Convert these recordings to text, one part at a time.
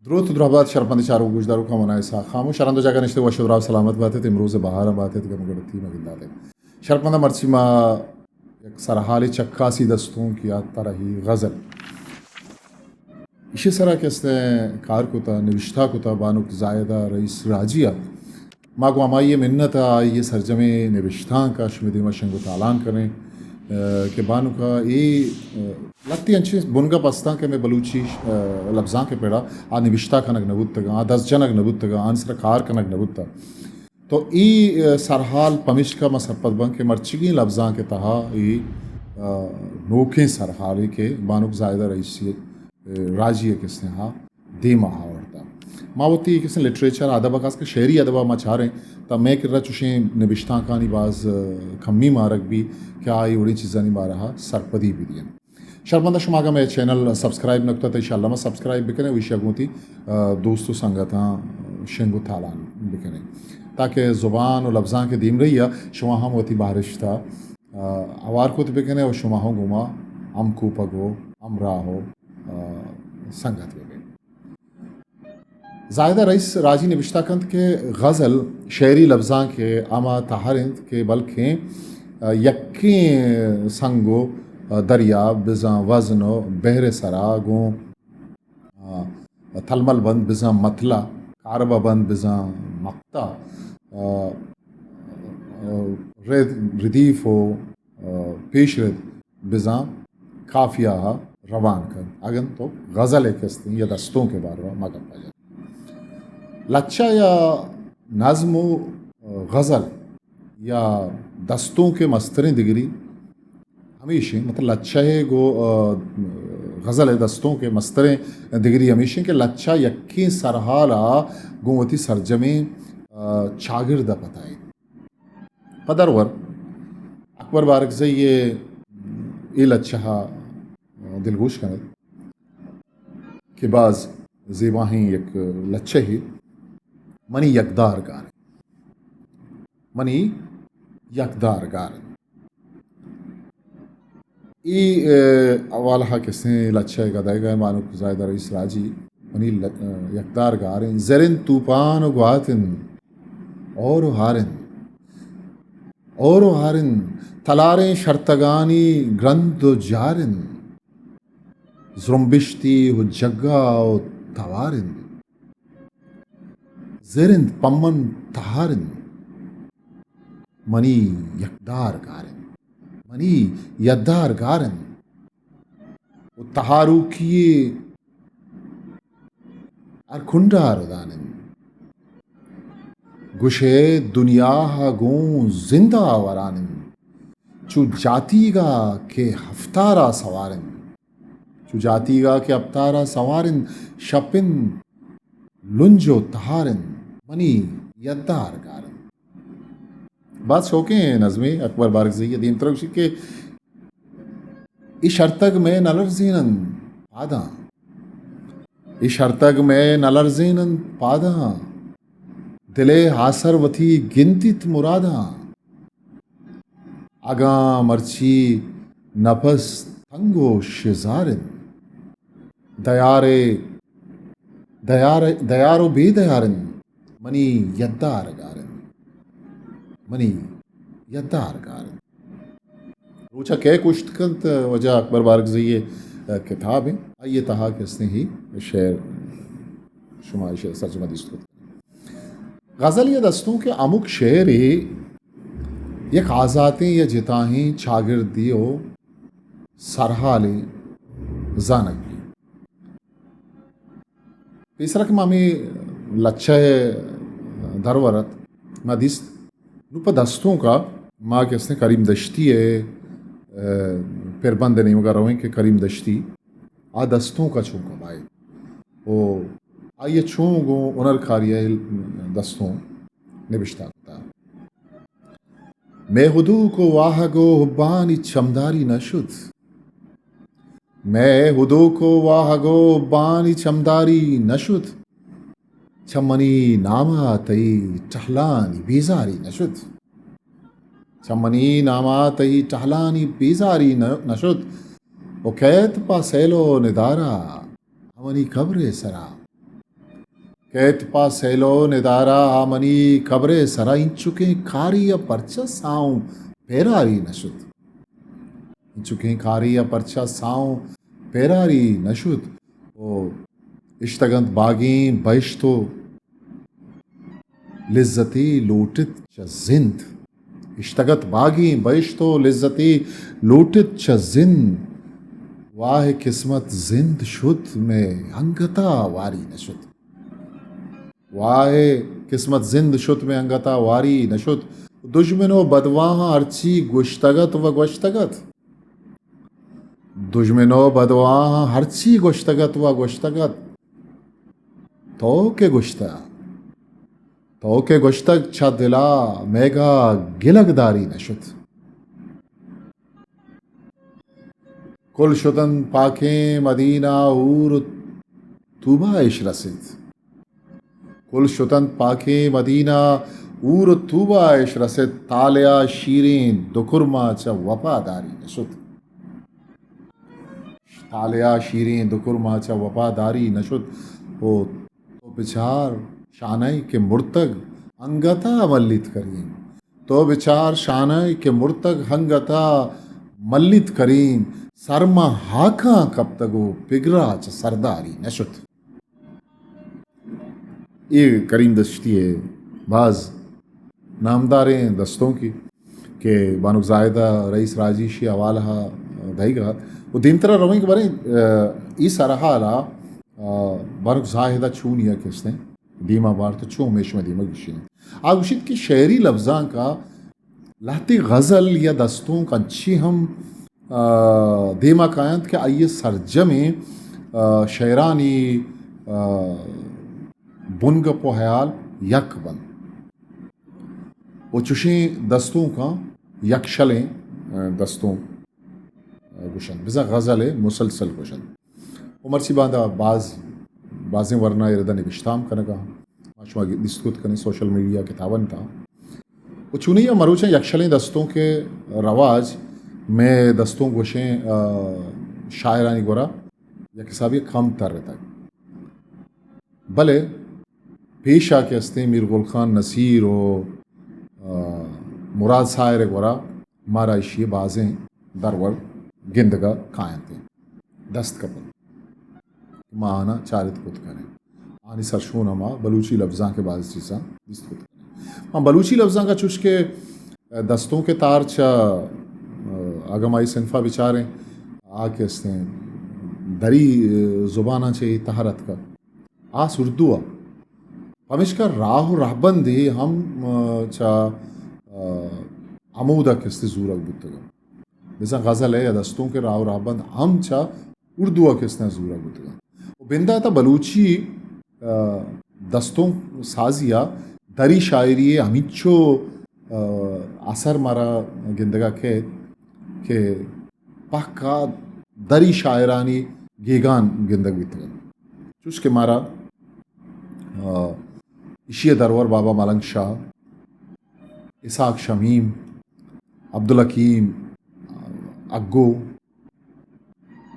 دروت و درہبات شرپمند چاروک گوشداروکاں، من اسحاق خاموش، ہر ہند و جاگہ نشتہ وش و دراہ سلامت بات ات، امروز بہار ہم بات ات، گم گڑتی مگندات ات۔ شرپمند مرچی ما یک سرحال چکاسی دستونک یا طرحی غزل، ایشی سرا کہ استیں کار کتا، نبشتہ کتا بانک زاہدہ رئیس راجی ء۔ ما گوں ہمائی ء منت ء آئی ء سرجمیں نبشتانک ء شمئے دیما شنگ و تالان کنیں، ء، کہ بانک ء اے، ء، لہتے انچیں بنگپ استاں کہ مئے بلوچی، ء، لبزانک ء پڑا آ نبشتہ کنگ نہ بوتگاں، آ دست جنگ نہ بوتگاں، آنی سرا کار کنگ نہ بوتگ۔ تو اے، ء، سرحال پمیشکا ما سرپد باں کہ مرچیگیں لبزانک ء تہا اے، ء، نوکیں سرحالے کہ بانک زاہدہ رئیسی، ء، راجی ء کسیں ہا دیما آورتا۔ ما وتی کسیں لٹریچر ادب ء خاص کہ شعری ادب ء ما چاریں، تا مئے کرا چوشیں نبشتانکانی باز، ء، کمی مارگ بی کہ آ اے وڑیں چیزانی بارہ ء سرپدی بدیاں۔ شرپمند شما اگاں مئے چینل سبسکرائب نہ کتہ، تہ انشاءاللہ ما سبسکرائب بکنے و ایشی ء گوں وتی، ء، دوست و سنگتاں شنگ و تالان بکنے، تاکہ زبان و لبزانک ء دیمرئی ء شما ہم وتی بہرشت ء، ء، ہوار کت بکنے و شما ہم گوں ما ہم کوپگ و ہمراہ و، ء، سنگت ببے۔ زاہدہ رئیس راجی نبشتہ کنت کہ غزل شعری لبزانک ء ہما تہر انت کہ بلکیں، ء، یکیں سنگ و، ء، دریا بزاں وزن و بحر ء سرا گوں، ء، تلمل بند بزاں مطلع، کاربہ بند بزاں مقطع، ء، ء، رد-، ردیف و ء، پیش رد بزاں قافیہ ء روان کنت۔ اگن تو غزل ء کستیں یا دستونک ء باروا ما گپ ء جن۔ لچہ یا نظم و، ء، غزل یا دستونک ء مستریں دگری ہمیش انت، مطلب لچہ ء گو، ء، غزل ء دستونک ء مستریں دگری ہمیش انت کہ لچہ یکیں سرحال ء گوں وتی سرجمیں، ء، چاگرد ء پتائیت۔ پہ درور اکبر بارکزئی ء اے لچہ ء دلگوش کنت کہ باز زیباہیں یک لچہے، منی یکدار گار انت، منی یکدار گار انت۔ اے، ء، حوالہ ء کسیں لچہ ء گدائیگ ء بانک زاہدہ رئیس راجی، منی ل-، ء، یکدار گار انت، زر انت توپان و گوات انت، اور و ہار انت، اور و ہار انت، تلاریں شرتگانی گرند و جار انت، زرمبشتی و جگا و توار انت، زر انت پمن تہار انت، منی یکدار گار انت، منی یکدار گار انت۔ و تہاروکی ہر کنڈا ردان انت۔ گوشئے دنیا ء گوں زند ء وران انت۔ چو جاتیگ ء کہ ہفتار ء سوار انت۔ چو جاتیگ ء کہ ہفتار ء سوار انت، شپ انت، لنج و تہار انت، منی یدار گار انت۔ باز شوکیں نظمے اکبر بارکزئی ء۔ دیمترا گوشیت کہ اے شرتگ مئے نہ لرزین انت پاداں، اے شرتگ مئے نہ لرزین انت پاداں، دل ء آسر وتی گندیت مراداں۔ اگاں مرچی نپس تنگ و شزار انت، دیار ء، دیار، دیار و بے دیار انت، منی یدار گار انت، منی یدار گار انت۔ روچ ء کئے کشت کنت، وجہ اکبر بارکزئی ء کتاب انت، آئی ء تہا کہ استیں ہی شعر شما ایشی ء سرجم ء دیست کت۔ غزل یا دستونک ء ہمک شعرے یک آزاتیں یا جتاہیں چاگردے و سرحالے زانگ بیت۔ پیسرا کہ ما ہمے لچہ ء درور ات، ما دیست نوں پہ دستونک ء ما کہ استیں کریم دشتی ء، ء، پربند ء نیمگ ء رویں کہ کریم دشتی آ دستونک ء چون کمائیت و آئی ء چون گوں ہنرکاری ء دستونک نبشتہ کتگ۔ مئے ہدوک و واہگ و حبانی چمداری نہ شت۔ مئے ہدوک و واہگ و حبانی چمداری نہ شت۔ چہ منی نام ء تئی ٹہلانی بیزاری نہ شت۔ چہ منی نام ء تئی ٹہلانی بیزاری نہ، نہ شت۔ و کئیت پہ سیل و ندارہ ہمنی قبر ء سرا۔ کیت پہ سیل و ندارہ آ منی قبر ءِ سرا، اینچکیں کارے ءَ پرچا ساؤں پیراری نہ شت؟ اینچکیں کارے ءَ پرچا ساؤں پیراری نہ شت؟ او اشتگ انت باگیں بہشت و لذتے لوٹت چہ زند۔ اشتگ ات باگیں بہشت و لذتے لوٹت چہ زند۔ واہ قسمت زند شت مئے انگتا واری نہ شت۔ واہ قسمت زند شت مئے انگتا واری نہ شت۔ دژمن و بدواہاں ہرچی گوشتگ ات و گوشتگ ات۔ دژمن و بدواہاں ہرچی گوشتگ ات و گوشتگ ات۔ تو کہ گوشتہ، تو کہ گوشتگ چہ دلا مئیگا گلگ داری نہ شت۔ کل شتنت پاکیں مدینہ، حور و طوبیش رست۔ کل شتنت پاکیں مدینہ، حور و طوبیش رست۔ طالعا شیریں دکرما چہ وپا داری نہ شت۔ طالعا شیریں دکرما چہ وپا داری نہ شت۔ او تو بچار شانئے کہ مرتگ انگتا ملیت کریم۔ تو بچار شانئے کہ مرتگ انگتا ملیت کریم۔ سر ماں ہاکاں کپتگ و پگرا چہ سرداری نہ شت۔ اے کریم دشتی ءِ باز نامداریں دستونکے کہ بانک زاہدہ رئیس راجی اشی حوالہ ءَ دئیگ ءَ ات۔ و دیمترا رویں کہ باریں، آ، اے سرحال ءَ، آ، بانک زاہدہ چونی ءَ کہ استیں دیما بارت، چون ہمیش مئے دیما گشین۔ آ گوشیت کہ شعری لبزانک ءَ لہتے غزل یا دستونک انچی ہم، آ، دیما کاینت کہ آئی ءِ سرجمیں، آ، شعرانی، آ، بنگپ و حیال یک بنت۔ و چشیں دستونکاں یکشلیں، آ، دستونک، آ، گوشنت۔ بزاں غزل ءِ مسلسل گوشنت۔ و مرچی باندا باز، بازیں ورنا اے ردا نبشتہ ہم کنگا۔ ما شما دیست کت کنیں سوشل میڈیا کتابانی تہا۔ و چونی ءَ مروچاں یکشلیں دستونک ءِ رواج مئے دستونک گوشیں، آ، شاعرانی گورا یک حسابے کم ترتگ۔ بلے پیشا کہ استیں میر گل خان نصیر و، آ، مراد ساحر ءِ گورا مارا ایشی ءِ بازیں درور گندگا کاینت، دست کپنت۔ ما آناں چارت کت کنیں۔ آنی سرشون ءَ ما بلوچی لبزانک ءِ بازیں چیزاں دیست کت کنیں۔ ما بلوچی لبزانک ءَ چوش کہ دستونک ءِ تار چہ، اگاں ما اے صنف ءَ بچاریں، آ کہ استیں دری زباناں چہ اے تہر اتکگ۔ آس اردو ءَ۔ پمیشکا راہ و رہبندے ہم، آ، چہ، آ، ہمودا کہ استیں زورگ بوتگ۔ بزاں غزل ءِ یا دستونک ءِ راہ و رہبند ہم چہ اردو ءَ کہ استیں زورگ بوتگ۔ و بندات ءَ بلوچی، آ، دستونک سازی ءَ دری شاعری ءِ ہمینچو، آ، اثر مارا گندگا کئیت کہ پہکا دری شاعرانی گیگان گندگ بیتگ انت۔ چوش کہ مارا، آ، ایشی ءِ درور بابا ملنگ شاہ، اسحاق شمیم، عبدالحکیم اگو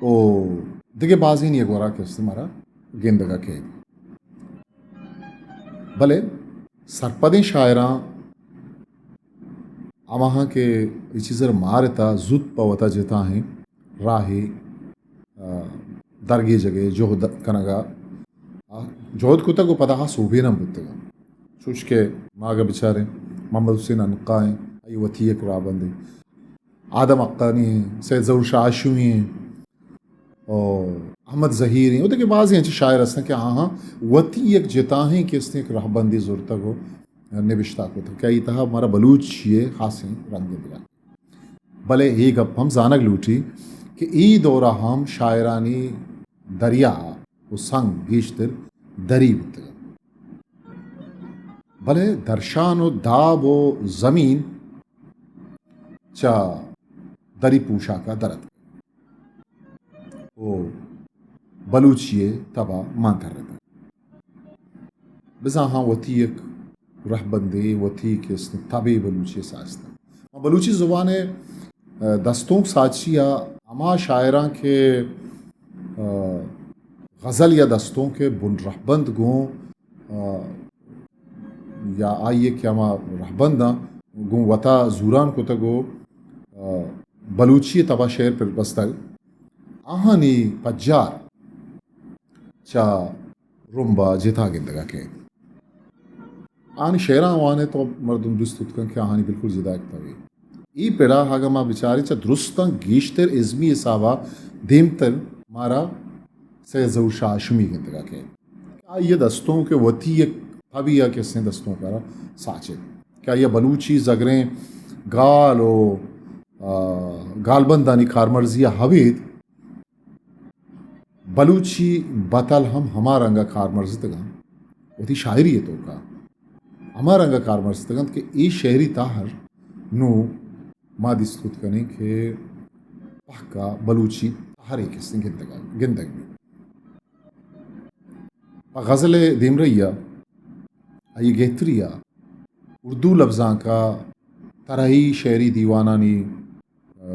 و دگہ بازینی ءِ گورا کہ است مارا گندگا کئیت۔ بلے سرپدیں شاعراں ہماہاں کہ اے چیز ءَ مارتا زوت پہ وتا جتاہیں راہے، آ، درگیجگ ءِ جہد کنگ ءَ، آ، جہد کتگ و پدا آ سوبین ہم بوتگ۔ چوش کہ ما اگہ بچاریں محمد حسین عنقا ایں، آئی وتی یک راہبندے، آدم حقانی ایں، سید ظہور شاہ ہاشمی ایں، او احمد ظہیر ایں، و دگہ بازیں انچیں شاعر ہستن کہ آہاں وتی یک جتاہیں کہ استیں یک رہبندے زرتگ و نبشتہ کتگ کہ آئی تہا مارا بلوچی ءِ خاصیں رنگے دیگ۔ بلے اے گپ ہم زانگ لوٹی کہ اے دورا ہم شاعرانی دریا و سنگ گیشتر دری بوتگ۔ بلے درشان و داب و زمین چہ دری پوشاکا در اتک و بلوچی ءِ تبا مان ترتگ۔ بزاں آہاں وتی یک رہبندے، وتی کہ است تبے بلوچی ءِ ساز اتنت۔ ما بلوچی زبان ءِ، آ، دستونک ساچی ءَ ہما شاعراں کہ، آ، غزل یا دستونک ءِ بن رہبند گوں آ، یا آئی ء کہ ہما رہبنداں گوں وتا زوران کتگ و، آ، بلوچی ء تبا شعر پر بستگ، آہانی پجار چہ رمب ء جتا گندگ ء کئیت۔ آہانی شعراں وان ء تو مردم دوست کت کن کہ آہانی بالکل جدا کتابے۔ اے پڑا اگاں ما بچاریں چہ درستاں گیشتر ازمی حساب ء دیمتر مارا سید ظہور شاہ ہاشمی گندگ ء کئیت۔ آئی ء دستونک ء وتی یک تبی ء کسیں دستونک ء را ساچت کہ آئی ء بلوچی زگریں گال و، آ، گالبندانی کارمرزی ء ابید بلوچی بتل ہم ہما رنگ ء کارمرزتگ انت، وتی شاعری ء توکا ہما رنگ ء کارمرزتگ انت کہ اے شعری تہر نوں ما دیست کت کنیں کہ پہکا بلوچی تہرے کسیں گندگ ء، گندگ بیت۔ پہ غزل ء دیمرئی ء، آئی ء گہتری ء اردو لبزانک ء طرحی شعری دیوانانی، آ،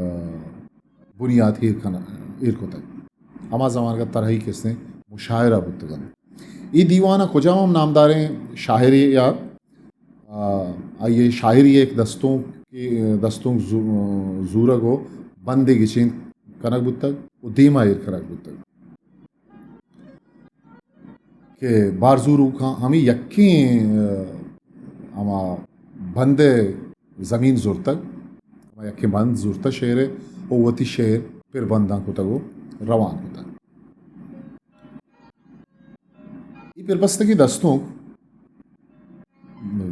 بنیات ایر کن-، ایر کتگ۔ ہما زمانگ ء طرحی کسیں مشاعرہ بوتگ انت۔ اے دیوان ء کجام ہم نامداریں شاعرے یا، آ، آئی ء شاعری ء یک دستونک، دستونک زو-، زورگ و بندے گچین کنگ بوتگ و دیما ایر کنگ بوتگ۔ کہ بار زوروکاں ہمے یکیں، آ، ہما بند ء زمین زرتگ، ہما یکیں بند زرتگ شعر ء، او وتی شعر پر بنداں کتگ و روان کتگ۔ اے پر بستگیں دستونک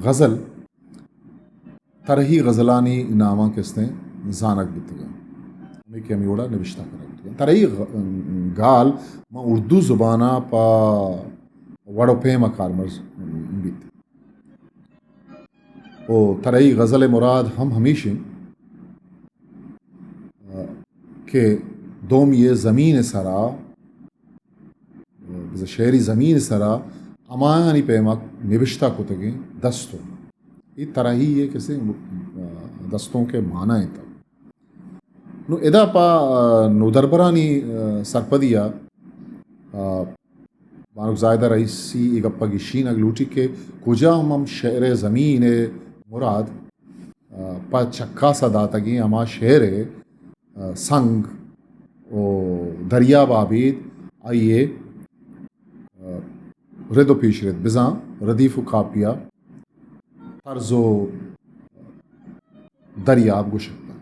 غزل طرحی غزلانی ناماں کستیں زانگ بوتگ انت، ہمے کہ ہمے وڑا نبشتہ کنگ بوتگ انت۔ طرحی غ-، گال ماں اردو زبان ء پہ وڑ و پیم ء کارمرز بیت۔ و طرحی غزل ء مراد ہم ہمیش انت کہ دومی ء زمین ء سرا بزاں شعری زمین ء سرا ہمایانی پیما نبشتہ کتگیں دستونک۔ اے طرحی ء کسے دستونک ء مانا انت۔ نوں ادا پہ نودربرانی سرپدی ء بانک زاہدہ رئیسی اے گپ ء گیشینگ لوٹی کہ کجام ہم شعر ء زمین ء مراد پہ چکاس ء داتگیں ہما شعر ء سنگ و دریاب ء ابید آئی ء رد و پیش رد، بزاں ردیف و قافیہ، طرز و دریاب گوشگ بنت۔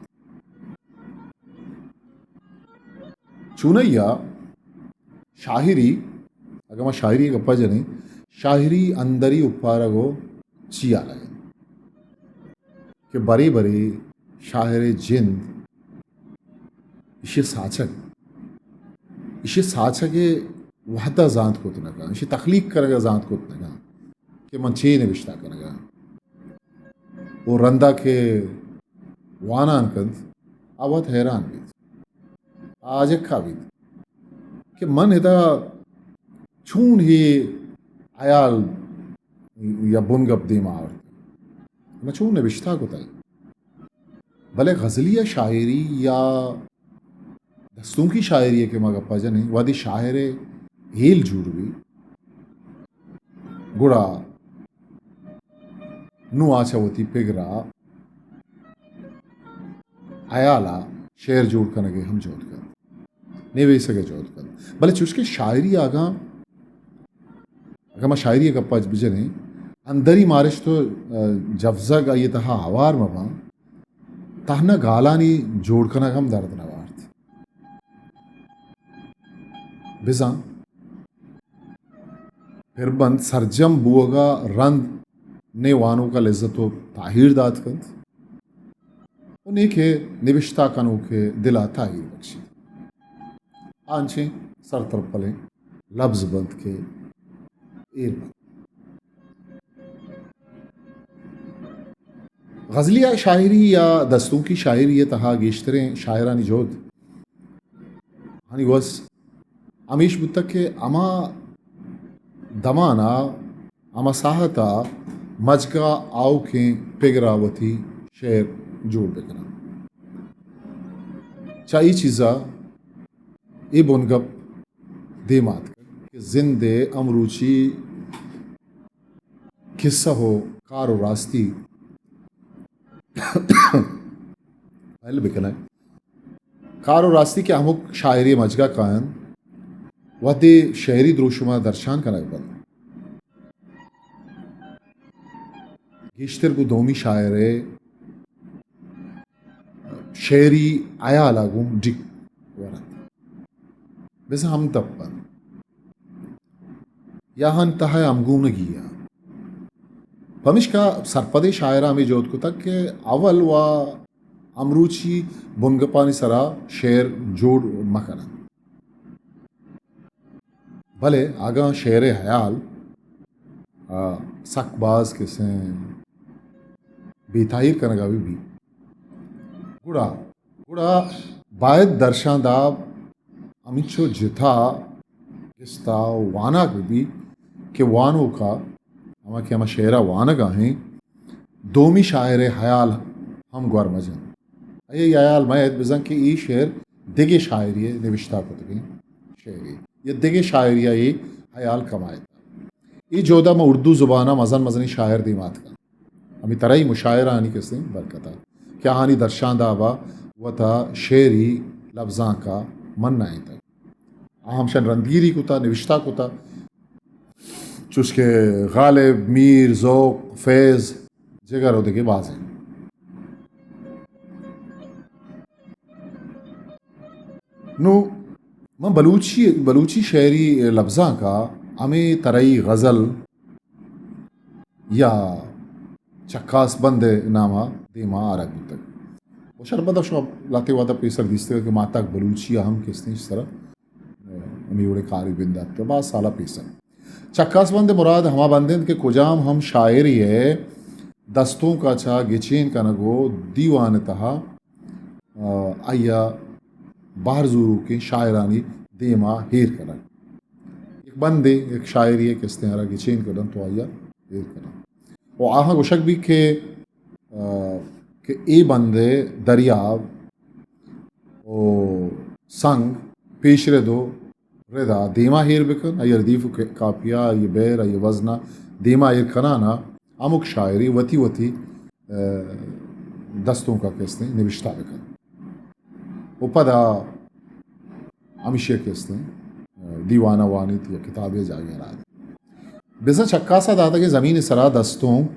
چونائی ء شاعری، اگاں ما شاعری ء گپ ء جنیں، شاعری اندری اوپارگ و چیالگ انت کہ برے برے شاعر ء جند ایشی ء ساچگ، ایشی ء ساچگ ء وھد ء زانت کت نہ کنت، ایشی ء تخلیق کنگ ء زانت کت نہ کنت کہ من چے نبشتہ کنگ ء آں۔ و رندا کہ وانان کنت، آ وت حیران بیت، آ آجکا بیت کہ من ادا چون ہے حیال یا بنگپ دیما آورت، من چون نبشتہ کتگ۔ بلے غزلیہ شاعری یا دستونکی شاعری ء کہ ما گپا جنیں، وہدے شاعر ء ہیل جوڑ بی، گڑا نوں آ چہ وتی پگر ء ہیال ء شعر جوڑ کنگ ء ہم جہد کنت، نویسگ ء جہد کنت۔ بلے چوشکہ شاعری ء اگاں، اگاں ما شاعری ء گپ ء بجنیں، اندری مارشت و، ء، جوزگ آئی ء تہا ہوار مہ باں، تہنا گالانی جوڑ کنگ ہم درد نہ وارت۔ بزاں پربند سرجم بوگ ء رند نے وانوک ء لذت و تاہیر دات کنت و نے کہ نبشتہ کنوک ء دل ء تاہیر بخشیت۔ آ انچیں سرترپلیں لبز بنت کہ ایر بنت۔ غزلیہ شاعری یا دستونکی شاعری ء تہا گیشتریں شاعرانی جہد آنی گوز ہمیش بوتگ کہ ہما دمان ء ہما ساہت ء مجگ ء آؤکیں پگر ء وتی شعر جوڑ بہ کناں۔ چہ اے چیز ء اے بنگپ دیم ء آتکگ کہ زند ء ہمروچی کسہ و کار و راستی پہل بکنئے۔ کار و راستی کہ ہمک شاعری مجگا کاینت، وہدے شعری دروشما درشان کنگ بنت، گیشتر گوں دومی شاعرے شعری ہیالا گوں ڈیک ورنت۔ بزاں ہمدپ بنت یا ہن تہا ہمگونگی ء۔ پمشکا سرپدیں شاعراں ہمے جہد کتگ کہ اول و ہمروچی بنگپانی سرا شعر جوڑ مہ کننت، بلے اگاں شعر ء ہیال، آ، سک باز کسیں بے تاہیر کنگا بہ بیت، گڑا گڑا باید درشانداب ہمینچو جتا گستا و واناک بہ بیت کہ وانوکا، ہما کہ ہما شعرا وانگا ہیں، دومی شاعر ہیال ہم گور مجن۔ اے ہیال مہ ایت بزاں کہ ای شعر دگہ شاعری نوشتہ کتگیں شعری یا دگہ شاعری ای ہیال کمائیت۔ ای جودا ما اردو زبانا مزن مزنی شاعر دیماتکن۔ ہمے ترئی مشاعرہانی کسیں برکت ء کہ آہانی درشانداب ء وتا شعری لبزانک ء منائینتگ۔ آ ہمشان رندگیری کتا، نوشتہ کتا، چوش کہ غالب، میر، ذوق، فیض، جگر و دگہ بازیں۔ نوں من بلوچی، بلوچی شعری لبزانک ء ہمے ترئی غزل یا چکاس بند ء نام ء دیما آرگ بوتگ۔ و شربت ء شما لہتے وہد ء پیسر دیستگ کہ ماہتاک بلوچی ء ہم کستیں سر ء ہمے وڑیں کارے بندات کہ باز سال ء پیسر۔ چکاس بند ء مراد ہما بند انت کہ کجام ہم شاعرے ء دستونک ء چہ گچین کنگ و دیوان ء تہا آ، آئی ء بہر زوروکیں شاعرانی دیم ء ہیر کنگ۔ یک بندے، یک شاعری ء کستیں ء را گچین کننت و آئی ء ہیر کننت۔ و آہاں گوشگ بیت کہ، آ، کہ اے بند ء دریاب و سنگ پیش رد و ردا دیما ہیر بکن، آئی ردیف و ک-، کاپیا، آئی بیر، آئی وزنا دیما ہیر کنانا ہمک شاعری وتی وتی، آ، دستونکا کستیں نوشتہ بکن۔ و پدا ہمیشی کستیں، آ، دیوانا وانیت یا کتابے جاگہ را۔ بزاں چکاسا داتگیں زمین سرا دستونک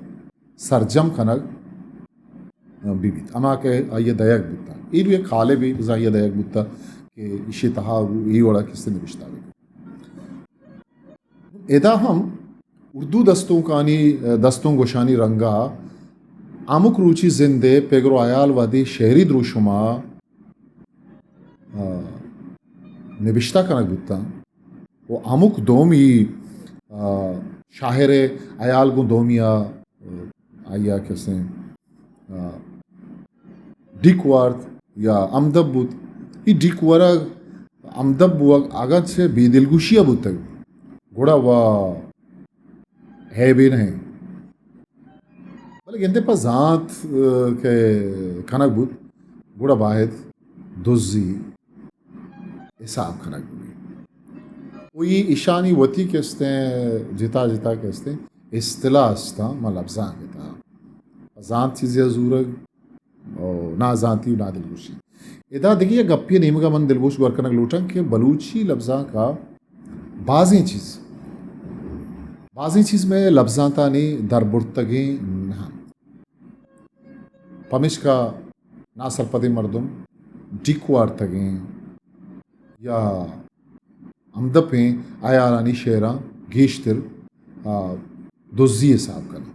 سرجم کنگ بہ بیت، ہما کہ آئی ء دئیگ بوتگ۔ اے نوں یک قالبے بزاں آئی ء دئیگ بوتگ کہ ایشی تہا گوں اے وڑا کسے نبشتہ بہ بیت۔ ادا ہم اردو دستونکانی، دستونک گوشانی رنگا ہمک روچی زند ء پگر و ہیال وہدے شعری دروشما، آ، نبشتہ کنگ بوتاں۔ و ہمک دومی، آ، شاعر ء ہیال گوں دومی ء، آ، آئی ء کسیں، آ، ڈیک وارت یا ہمدپ بوت۔ ای ڈیک ورگ، ہمدپ بوگ اگاں چہ بے دلگوشی ء بوتگ، گڑا وا عیبے نہ انت۔ بلے گندے پہ زانت، آ، کہ کنگ بوت، گڑا باید دزی حساب کنگ بہ بیت۔ و اے ایشانی وتی کستیں جتا جتا کستیں اصطلاح استاں، ما لبزانک ء تہا زانت چیزے ء زورگ، و نازانتی و نادلگوشی۔ ادا دگہ یک گپے نیمگا من دلگوش گور کنگ لوٹاں کہ بلوچی لبزانک ء بازیں چیز، بازیں چیز مئے لبزانتانی دربرتگیں نہ انت۔ پمیشکا ناسرپدیں مردم ڈیک وارتگیں یا ہمدپیں عیارانی شعراں گیشتر، آ، دزی حساب کناں۔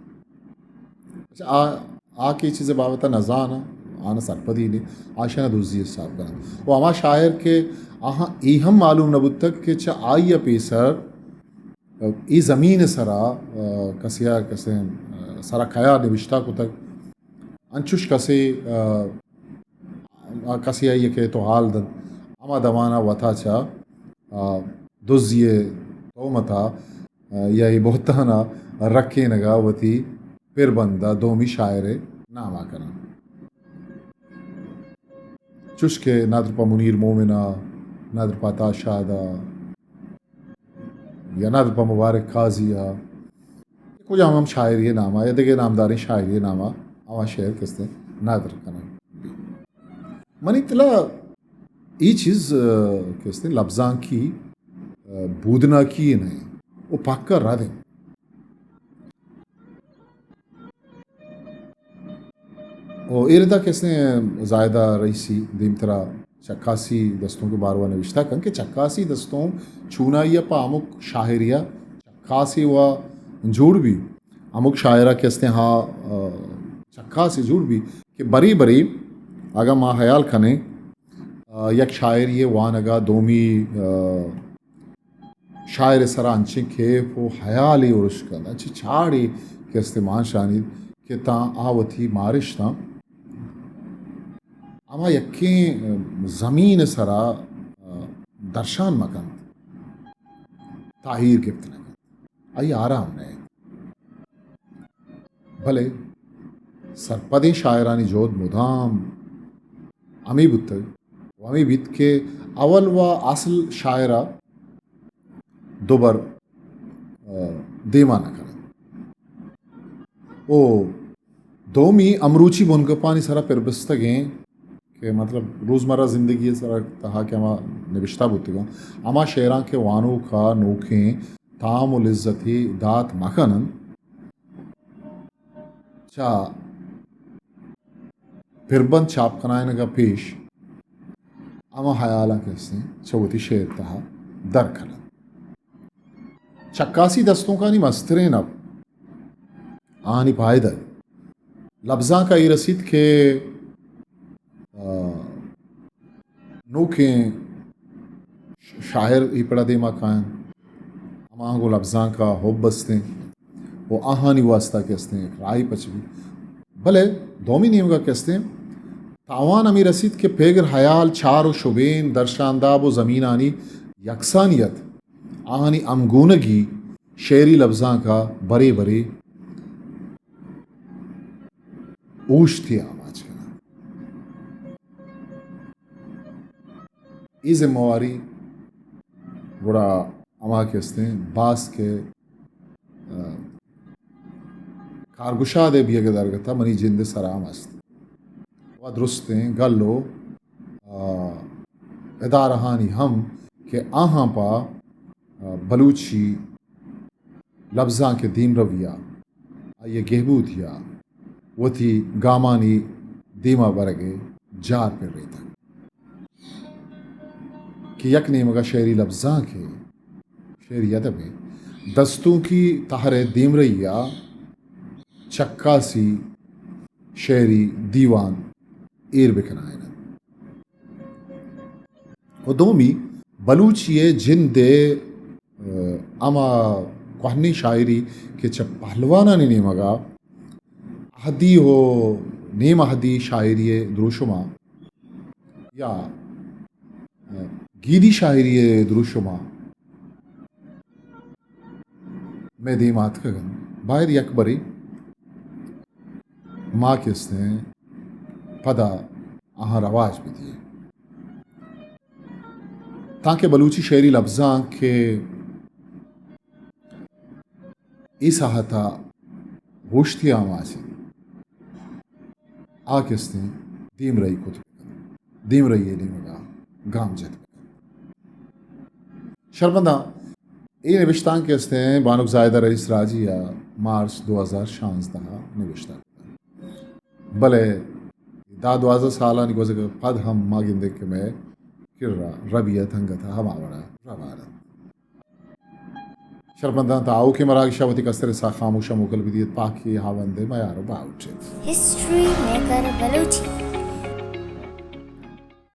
اچھا، آ، آ کہ چیز بابت نزاناں، آنا سرپدی نے، آشانا دزی حساب کناں۔ و ہما شاعر کہ آہاں اے ہم معلوم نہ بوتگ کہ چہ آئی ء پیسر اے زمین ء سرا، آ، کسے ء کسے، آ، سرا کیا نبشتہ کتگ، انچوش کسے، آ، آ، کسے آئی ء کہ تو حال دنت، ہما دمان ء وتا چہ، آ، دزی ء تہمت ء، آ، یا اے بہتان ء رکینگ ء وتی پربند ء دومی شاعر ء نام ء کناں۔ چوش کہ نادرپا منیر مومن ء، نادرپا عطا شاد ء، یا نادرپا مبارک قاضی ء، کجام ہم شاعری ناما یا دگہ نامداریں شاعری ناما آواں شعر کہ استیں ندر کناں۔ منی تلا اے چیز، آ، کہ استیں لبزانکی، آ، بودناکی نہ ایں، او پکا رد ایں۔ او اے ردا کہ استیں زاہدہ رئیسی دیمترا چکاسی دستونک باروا نوشتہ کن کہ چکاسی دستونک چونائیا پہ ہمک شاعریا چکاسے وا جوڑ بی، ہمک شاعرا کہ استیں ہا، آ، چکاسے جوڑ بی کہ برے برے اگاں ما خیال کنیں، آ، یک شاعری وانگا دومی، آ، شاعر سرا انچیں کیف و خیالے ارش کنت، انچیں چاڑے کہ استیں مانشانیت کہ تاں آ وتی مارشتاں ہما یکیں زمین سرا، آ، درشان مکنت، تاہیر گپت نکنت، آئی آرام نئیت۔ بلے سرپدیں شاعرانی جہد مدام ہمے بوتگ و ہمے بیت کہ اول و اصل شاعرا دوبر، آ، دیما نہ کننت۔ او دومی امروچی بنگپانی سرا پربستگیں کہ مطلب روزمرہ زندگی سرا تہا کہ ہما نبشتہ بوتگاں، ہما شعراں کہ وانوکا نوکیں تام و لذتے دات مکننت، چہ پربند چاپ کنائینگا پیش ہما خیالاں کہ استیں چہ وتی شعر تہا در کننت۔ چکاسی دستونکانی مستریں نپ آہانی پائدگ لبزانکا اے رسیت کہ، آ، نوکیں ش-، شاعر اے پڑا دیما کاینت، ہماہاں گوں لبزانکا حب استیں و آہانی واسطہ کہ استیں یک راہے پچ بیت۔ بلے دومی نیمگا کہ استیں تاوان ہمے رسیت کہ پگر، خیال، چار و شبین، درشانداب و زمینانی یکسانیت، آہانی ہمگونگی شعری لبزانکا برے برے اوشتی آماچ کننت۔ اے ذمہ واری گڑا ہما کہ استیں باز کہ، آ، کارگشادے بیئگ ءِ درگت ءَ منی جند ءِ سرا ہم است۔ و درستیں گل و، آ، ادارہانی ہم کہ آہاں پہ، آ، بلوچی لبزانک ءِ دیمروی ءَ، آئی ءِ گہبودی ءَ وتی گامانی دیما برگ ءِ جار پریتگ کہ یک نیمگ ءَ شعری لبزانک ءِ، شعری ادب ءِ دستونکی تہر ءِ دیمرئی ءَ چکاسی شعری دیوان ایر بکنائینت۔ و دومی، بلوچی ءِ جند ءِ، آ، ہما کوہنیں شاعری کہ چہ پہلوانانی نیمگ ءَ اہدی و نیم اہدی شاعری ءِ دروشم ءَ یا، آ، گیدی شاعری ءِ دروشم ءَ مئے دیم ءَ آتکگ انت، باید یک برے ما کہ استیں پدا آہاں رواج بدییں، تانکہ بلوچی شعری لبزانک کہ اے ساہت ءَ ہوشتی آماچ انت، آ کہ استیں دیمرئی کت بہ کنت، دیمرئی ءِ نیمگ ءَ گام جت بہ کنت۔ شرمنداں، اے نبشتانک کہ استیں بانک زاہدہ رئیس راجی ءَ مارچ دو ہزار شانزدہ ءَ نبشتہ کتگ، بلے دہ دوازدہ سالانی گوزگ ءَ پد ہم ما گندیں کہ مئے کرا ربیت انگت ءَ ہما وڑ ءَ روان انت۔ شرمنداں، تا آؤکیں مراگش ءَ وتی کستریں ساہ خاموش ءَ موکل بدیت، پاکی ہاوند ءِ میار و باہوٹ ایت۔ History maker Balochi.